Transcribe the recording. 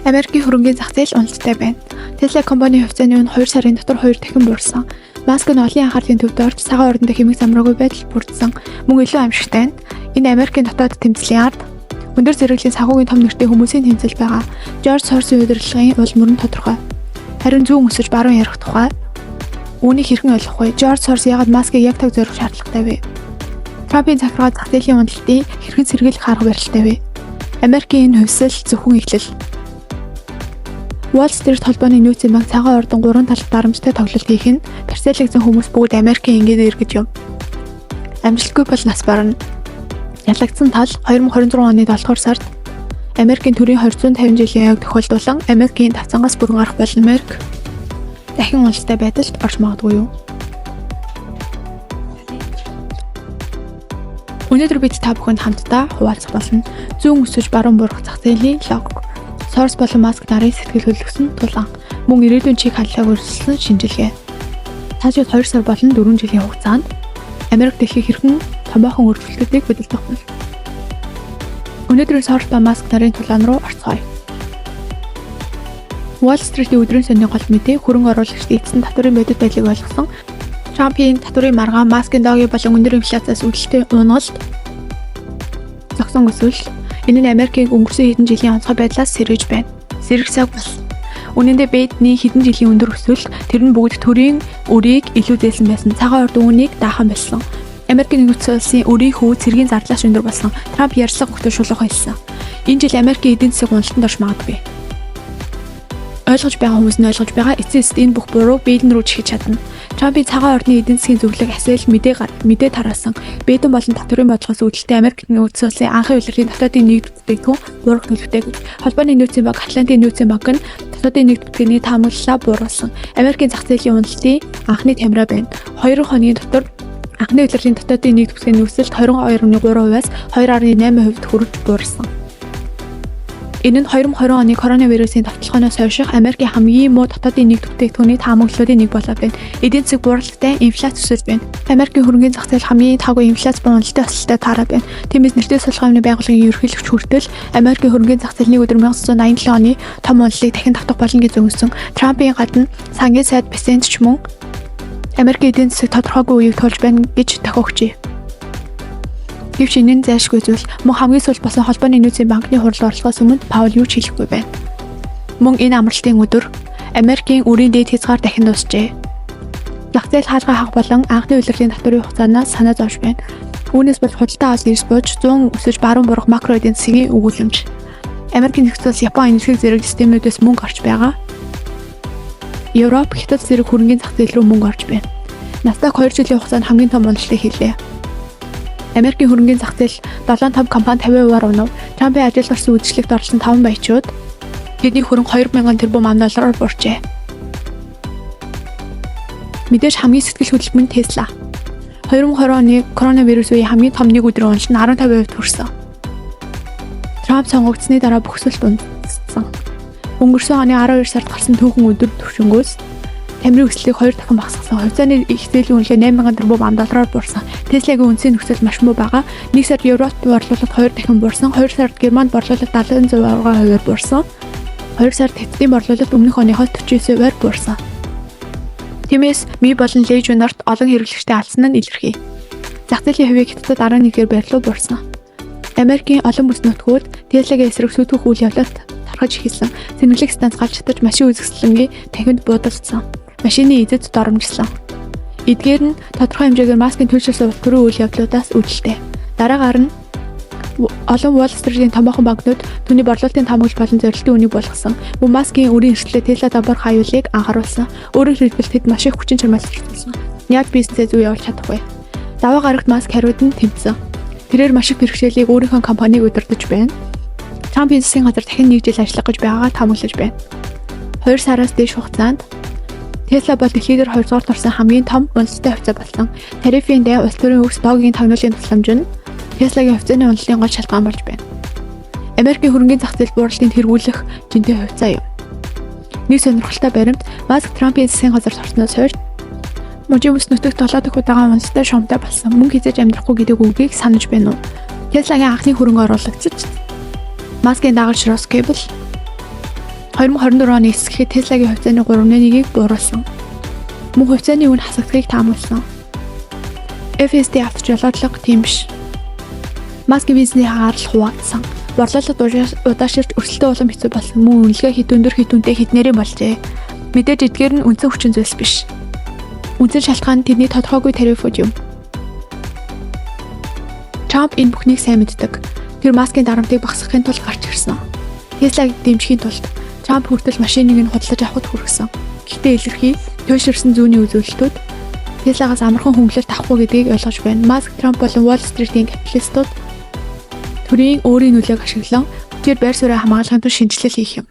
Америкийн хөрөнгийн зах зээл уналттай байна. Tesla компани хувьцааны үн 2 сарын дотор 2 дахин буурсан. Маск нь олон анхаарлын төвд орж цагаан ордонд хэмиг замраагүй байдал бүрдсэн. Мөн илүү аимшигтай нь энэ Америкийн дотоод тэмцлийн ард өндөр зэрэглэлийн санхүүгийн том нэртэй хүмүүсийн тэмцэл байгаа. Жорж Соросын удирдлагын уул мөр нь тодорхой. Харин зүүн өсөж баруун ярих тухай үүнийг хэрхэн ойлгох вэ? Жорж Сорос яагаад Маскыг яг таг зорих шаардлагатай вэ? Трампын захиргаа зах зээлийн уналтыг хэрхэн сэргийлэх арга барилтай вэ? Америкийн энэ хувьсэл зөвхөн эхлэл. Wall Street холбооны нөөцийн банк цагаан ордон гурван талд дарамттай тоглолт хийх нь парцеллагдсан хүмүүс бүгд Америкийн энгийн эргэж юм. Амжилтгүй бол нас барна. Ялагдсан тал 2026 оны 7 дугаар сард Америкийн төрийн 250 жилийн аяг тохиолдуулан Америкийн тавцангаас бүрэн гарах болно. Америк дахин уналттай байдалд орж магадгүй юу? Өнөөдөр бид та бүхэнд хамтдаа хуваалцах болно. Зүүн өсөж баруун буурах зах зээлийн логик. Сорос болон Маск нарын сэтгэл хөдлөсөн тулаан. Мөн ирээдүйн чиг хандлага өрсөлдсөн шинжилгээ. Цаашид 2 сар болон 4 жилийн хугацаанд Америк дэлхийг хэрхэн томоохон өөрчлөлтүүдийг хөдөлгөх вэ? Өнөөдрийн Сорос ба Маск нарын тулаан руу орцгоё. Wall Street-ийн өдрийн сонины гол мэдээ хөрөнгө оруулагчдын эцэст нь татварын бодит байдлыг ойлгосон. Трампын татварын маргаан, Маскын доогийн болон өндөр инфляциас үүдэлтэй уналт зогсон өсвөл энэ нь Америкийг өнгөрсөн хэдэн жилийн онцгой байдлаас сэргэж байна. Сэргэх цаг бол. Үнэн дээр Байдны хэдэн жилийн өндөр өсвөл тэр нь бүгд төрийн өрийг илүү зээлсэн байсан. Цагаан орд үүнийг даахан болсон. Америкийн нэгдсэн улсын өрийн хүү цэргийн зардлаас өндөр болсон. Трамп ярьцлага өгөхдөө шулуухан хэлсэн. Энэ жил Америкийн эдийн засаг уналтанд орж магадгүй. Ойлгож байгаа хүмүүс нь ойлгож байгаа. Эцсийн эцэст энэ бүх буруу Байден рүү чихэж чадна. Трампын цагаан ордны эдийн засгийн зөвлөг асайл мэдээ тараасан. Байден болон татварын бодлогоос үүдэлтэй Америк нэгдсэн улсын анхын улирлын дотоодын нийт бүтээгдэхүүн буурах төлөвтэй гэж. Холбооны нөөцийн банк, Атлантын нөөцийн банк нь дотоодын нийт бүтээгдэхүүний таамаглалаа бууруулсан. Америкийн зах зээлийн уналтын анхны тамира байна. 2 хоногийн дотор анхны улирлын дотоодын нийт бүтээгдэхүүний өсөлт 22.3%-аас 2.8% хүрэж буурсан. Энэ нь 2020 оны коронавирусын довтолгооноос хойших Америкийн хамгийн муу дотоодын нийт бүтээгдэхүүний таамаглалуудын нэг болоод байна. Эдийн засаг бууралттай, инфляц өсөж байна. Америкийн хөрөнгийн зах зээл хамгийн таагүй инфляц ба уналтын өсөлтөд таарад байна. Тиймээс нэртэй судалгаа юмны байгууллагын ерөнхийлөгч хүртэл Америкийн хөрөнгийн зах зээл нэг өдөр 1987 оны том уналтыг дахин давтах болно гэж зөнгөсөн. Трампын гадна сангийн сайд Бесент ч мөн Америкийн эдийн засаг тодорхойгүй үеийг тулж байна гэж тохиогчээ. Гэвч энэ нь зайлшгүй зүйл. Мөн хамгийн сүүлд болсон холбооны нөөцийн банкны хурал орлохоос өмнө Паул юу ч хэлэхгүй байна. Мөн энэ амралтын өдөр Америкийн үрийн дээд хязгаар дахин дуусжээ. Зах зээл хаалгаа хах болон анхны улирлын татварын хугацаанаас санаа зовж байна. Үүнээс болж худалдаа авалт эрс бууж 100 өсөж баруун буурах макро эдийн засгийн өгүүлэмж. Америкийн нэгдсэн улс Япон энэрхэг зэрэг системүүдээс мөнгө орж байгаа. Европ, Хятад зэрэг хөрөнгийн зах зээл рүү мөнгө орж байна. Nasdaq 2 жилийн хугацаанд хамгийн том уналтыг хийлээ. Америкийн хөрөнгийн зах зээл 7 том компани 50%-аар унав. Трампын ажилд орсон үйлчлэгт оролцсон 5 баячууд тэдний хөрөнгө 2000 тэрбум ам доллараар буурчээ. Мэдээж хамгийн сэтгэл хөдлөмж нь Tesla. 2020 оны коронавирус үеийн хамгийн том нэг өдрийн уналт нь 15% хүрсэн. Трамп сонгогдсны дараа бөхсөлт унтсан. Өнгөрсөн оны 12 сард гарсан түүхэн өдөр төвшөнгөөс тамирын өсөлтийг 2 дахин багасгасан. Хувьцааны их зээлийн үнэлгээ 8000 тэрбум ам доллараар буурсан. Tesla-гийн үндсийн нөхцөл маш муу байгаа. 1 сард Европт борлуулалт 2 дахин буурсан. 2 сард Германд борлуулалт 76%-аар буурсан. 2 сард Хятадын борлуулалт өмнөх оныхоос 49%-аар буурсан. Тиймээс Mi болон Legion нарт олон хэрэглэгчтэй алдсан нь илэрхий. Зах зээлийн хувийг Хятадд 11-р байр руу буурсан. Америкийн олон бүс нутгууд Tesla-гийн эсрэг сүйтгэх үйл явдлад тархаж эхэлсэн. Сэнэглэх станц галж чадаж машин үзэсгэлэнгийн танхимд буудалдсан. Машины эзэд доромжлсон. Эдгээр нь тодорхой хэмжээгээр Маскын төлшөлсөн улс төрийн үйл явдлуудаас үүдэлтэй. Дараагаар нь олон Wall Street-ийн томоохон банкнууд түүний борлуулалтын таамаглал болон зорилтын үнийг болгосон. Мөн Маскын өрийн эрсдлээ Tesla дампуурах аюулыг анхааруулсан. Өөрөөр хэлбэл тэд маш их хүчин чармайлт зарцуулсан. Яаж бизнесээ зөв явуулж чадах вэ? Даваа гарагт Маск хариуд нь тэмцсэн. Тэрээр маш их бэрхшээлийг өөрийнхөө компанийг удирдах байна. Трампын засгийн газар дахин нэг жил ажиллах гэж байгаагаа таамаглаж байна. 2 сараас дээш хугацаанд Tesla бол дэлхий дээр 2 дугаар орсон хамгийн том уналттай хувьцаа болсон. Тарифын дайн улс төрийн өвс доогийн тагнуулын тусламж нь Tesla-гийн хувьцааны уналтын гол шалтгаан болж байна. Америкийн хөрөнгийн зах зээл бууралтыг тэргүүлэх жинтэй хувьцаа юм. Нэг сонирхолтой баримт Маск Трампын засгийн газарт орсноос хойш мужийн бүс нутагт 7 дахь удаага уналттай шуумтай болсон. Мөнгө хизээж амьдрахгүй гэдэг үгийг санаж байна уу? Tesla-гийн анхны хөрөнгө оруулагч Маскын дагагч Ross Cable 2024 оны эцэст Tesla-гийн хувьцааны 3.1-ийг бууруулсан. Мөн хувьцааны үн хасагдахыг таамагласан. FSD авто жолоодлого тийм биш. Маскын бизнесийн хагарал хуваагдсан. Борлуулалт удааширч, өрсөлдөөн улам хэцүү болсон. Мөн үнэлгээ хэд өндөр, хэд үнэтэй, хэд нэрийн болжээ. Мэдээж эдгээр нь үндсэн хүчин зүйлс биш. Үндсэн шалтгаан нь тэдний тодорхойгүй тарифууд юм. Трамп энэ бүхнийг сайн мэддэг. Тэр Маскын дарамтыг багасгахын тулд гарч ирсэн. Теслаг дэмжихийн тулд Трамп хүртэл машиныг нь худалдаж авахд хүргэсэн. Гэхдээ илэрхий туйлширсан зүүнний үзүүлэлтүүд Tesla-гаас амархан хөнгөлөлт авахгүй гэдгийг ойлгож байна. Маск, Трамп болон Wall Street-ийн капиталистууд төрийн өөрийн нөлөөг ашиглан хүчээр байр сууриа хамгаалахын тулд шинэчлэл хийх юм.